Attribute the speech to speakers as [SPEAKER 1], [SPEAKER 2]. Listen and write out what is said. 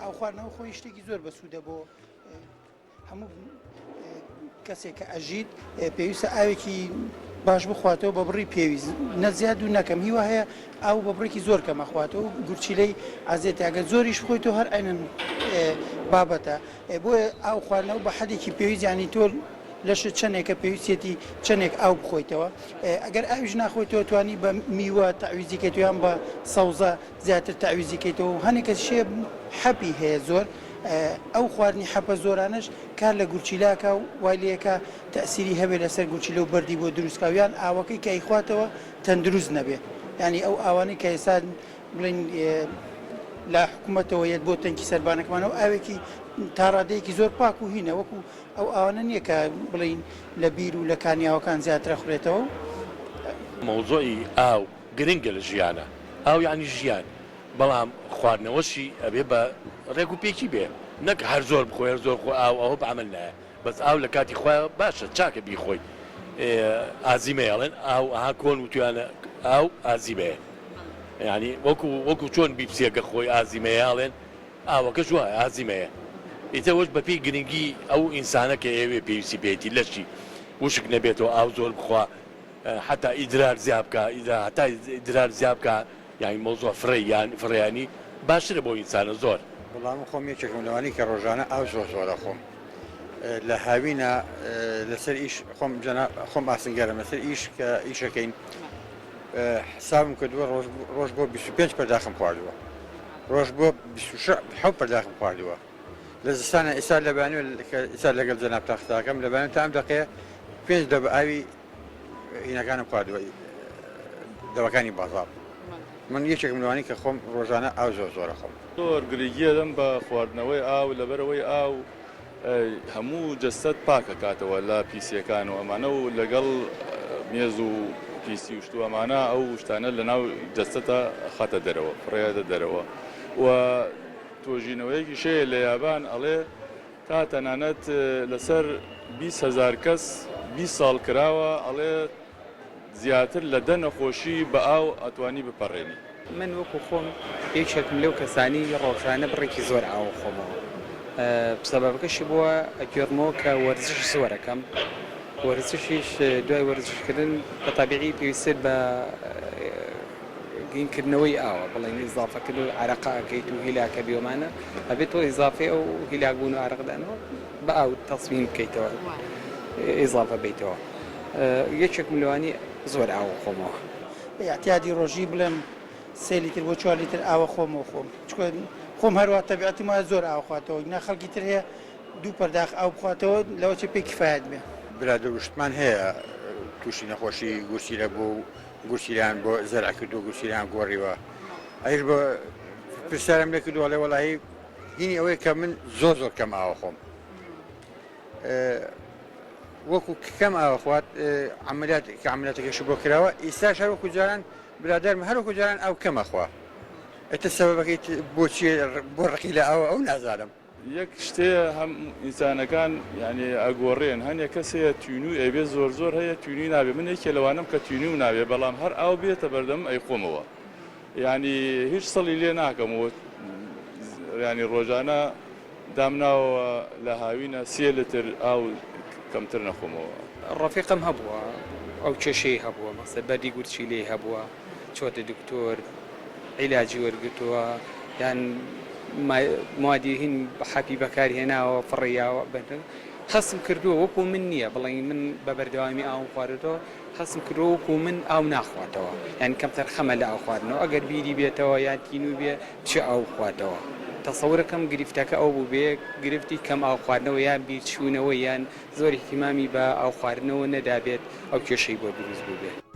[SPEAKER 1] ئاو خواردنەوە خۆی شتێکی زۆر بەسوودە بۆ هەموو کەسێک کە ئەژیت پێویستە ئاوێکی باش بخواتەوە بە بڕی پێویست نە زیاد و نەکەم هیوا هەیە ئاو بە بڕێکی زۆر کەمە خواتەوە و گورچیلەی ئازێت ئەگەر زۆریش بخۆیتەوە هەر عینەن بابەتە بۆیە ئاو خواردنەوە بە حەدێکی پێویست یانی تۆ لەشت چەندێکە پێویستێتی چەندێک ئاو بخۆیتەوە ئەگەر ئاویش ناخۆیتەوە توانی بە میوە تەعویزی کەیتەوە یان بە سەوزە زیاتر تەعویزی کەیتەوە و هەنێک کەس شێ حەپی هەیە زۆر ئەو خواردنی حەپە زۆرانەش کار لە گورچیلاکە و وای لێکا تەئسیری هەبێ لەسەر گورچیلە و بەردی بۆ دروست کا و یان ئاوەکەی کە ئەیخواتەوە تەندروست نەبێ یانی ئەو ئاوانەی کە ئێستا بڵێین لە حکوومەتەوە یەت بۆ تەنکی سەربانەکەمانەوە ئاوێکی تا ڕادەیەکی زۆر پاک و هینە وەکو ئەو ئاوانە نییە کە بڵێین لە بیر و لە کانیاوەکان زیاترە خورێتەوە.
[SPEAKER 2] مەوزوعی ئاو گرنگە لە ژیانا ئاو یەعنی ژیان بەڵام خواردنەوەشی ئەبێ بە ڕێک و پێکی بێ نەک هەر زۆر بخۆی هەر زۆر خۆ ئاو ئەوە بە عەمەل نایە بەس ئاو لە کاتی خۆیا باشە چاکە بیخۆی ئازیمەیە ئەڵێن ئاو ئەها کۆن وتویانە ئاو ئازیمەیە یانی وەکو وەکو چۆن بیپسیەکە خۆی ئازیمەیە ئەڵێن ئاوەکەش وایە ئازیمەیە ئیتر ئەوەش بەپێی گرنگی ئەو ئینسانە کە ئەیەوێ پێویستی پێیەتی لەشی وشک نەبێتەوە ئاو زۆر بخوا حەتا ئیدرار زیا بکا ئیدرا هەتا ئیدرار زیا بکا یانی مەوزوع فڕێ یان فڕێیانی باشترە بۆ ئینسانە زۆر.
[SPEAKER 3] وەڵا من خۆم یەکێکم لەوانەی کە ڕۆژانە ئاو زۆر زۆر ئەخۆم لە هاوینە لەسەر ئیش خۆم جەنا خۆم ئاسنگەرم لەسەر ئیش کە ئیشەکەین حسابم کردووە ڕۆژ ڕۆژ بۆ 25 پەرداخم خواردووە ڕۆژ بۆ 27 پەرداخم خواردووە لە زستانە ئێستا لە بەیانی کە ئێستا لەگەڵ جەنابتا قسەکەم لە بەیانی تا ئەم دەقەیە پێنج دەبە ئاوی هینەکانم خواردووە دەوەکانی بازاڕ من یەکێکم لەوانەی کە خۆم ڕۆژانە ئاو زۆر زۆرە خۆم.
[SPEAKER 4] زۆر گرنگی ئەدەم بە خواردنەوەی ئاو لەبەرئەوەی ئاو هەموو جەستەت پاک ئەکاتەوە لە پیسیەکان و ئەمانە و لەگەڵ مێز و پیسی و شت و ئەمانە ئەو شتانە لەناو جەستەتە ئەخاتە دەرەوە فڕێیەتە دەرەوە و تۆژینەوەیەکیش هەیە لە یابان ئەڵێ تا تەنانەت لەسەر 20 هەزار کەس 20 ساڵ کراوە ئەڵێ زیاتر لە دە نەخۆشی بە ئاو ئەتوانی بپەڕێنی.
[SPEAKER 5] من وەکو خۆم یەکێکم لەو کەسانەی ڕۆژانە بڕێکی زۆر ئاو ئەخۆمەوە سەبەبەکەشی بۆ ئەگێڕمەوە کە وەرزش زۆر ئەکەم وەرزشیش دوای وەرزشکردن بە تەبیعی پێویستت بە گینکردنەوەی ئاوە بڵێن ئیزافەکردن و عەرەقە ئەکەیت و هیلاکە بیۆمانە ئەبێت تۆ ئیزافەی ئەو هیلاک بوون و عەرەقدانەوە بە ئاو تەسمیم بکەیتەوە ئیزافە بیتەوە یەکێکم لەوانی زۆر ئاو خۆمەوە.
[SPEAKER 1] ئیعتیادی ڕۆژی بڵێم سێ لیتر بۆ چوار لیتر ئاوە خۆمەوە خۆم چونکە خۆم هەروا تەبیعەتم وایە زۆر ئاو خواتەوە نا خەڵکی تر هەیە دوو پەرداخ ئاو بخواتەوە لەوەچێ پێی کفایەت بێ.
[SPEAKER 3] برادەر وشتمان هەیە توشی نەخۆشی گورچیلە بووە و گورچیلەیان بۆ زەرع کردووە گورچیلەیان گۆڕیوە ئەویش بۆ پرسیارم لێ کردووە ئەڵێ وەڵاهی هینی ئەوەیە کە من زۆر زۆر کەم ئاوە خۆم وەکو کەم ئاوە خوات عملیات کە عملیاتەکەشی بۆ کراوە ئیستاش هەر وەکو جاران برادەرم هەر وەکو جاران ئاو کەمە خوا ئێتر سەبەبەکەی بۆچی بۆ ڕقی لە ئاوە ئەو نازانم.
[SPEAKER 4] یەک شتێ هەم ئینسانەکان یانی ئەگۆڕێن هەنێ کەس هەیە تینوی ئەبێ زۆر زۆر هەیە تینوی نابێ من یەکێ لەوانەم کە تینوم نابێ بەڵام هەر ئاو بێتە بەردەمم ئەیخۆمەوە یانی هیچ سڵی لێ ناکەم و یانی ڕۆژانە دامناوە لە هاوینە سێ لتر ئاو کەمتر نەخۆمەوە.
[SPEAKER 5] ڕەفیقم هەبووە ئەو کێشەی هەبووە مەسەلەن بەردی گورچیلەی هەبووە چۆتە دکتۆر عیلاجی وەرگرتووە یان موادی هین حەپی بەکارهێناوە فڕیاوە هەستم کردووە وەکو من نییە بڵێن من بە بەردەوامی ئاوم خواردووەتەوە هەستم کردووە وەکو من ئاو ناخواتەوە یان کەمتەرخەمە لە ئاو خواردنەوە ئەگەر بیری بێتەوە یان تینوو بێ بچێ ئاو بخواتەوە تەسەورەکەم گرفتەکە ئەو بووبێ گرفتی کەم ئاو خواردنەوە یان بیرچوونەوە یان زۆر ئیهتیمامی بە ئاو خواردنەوە نەدابێت ئەو کێشەی بۆ دروست بووبێ.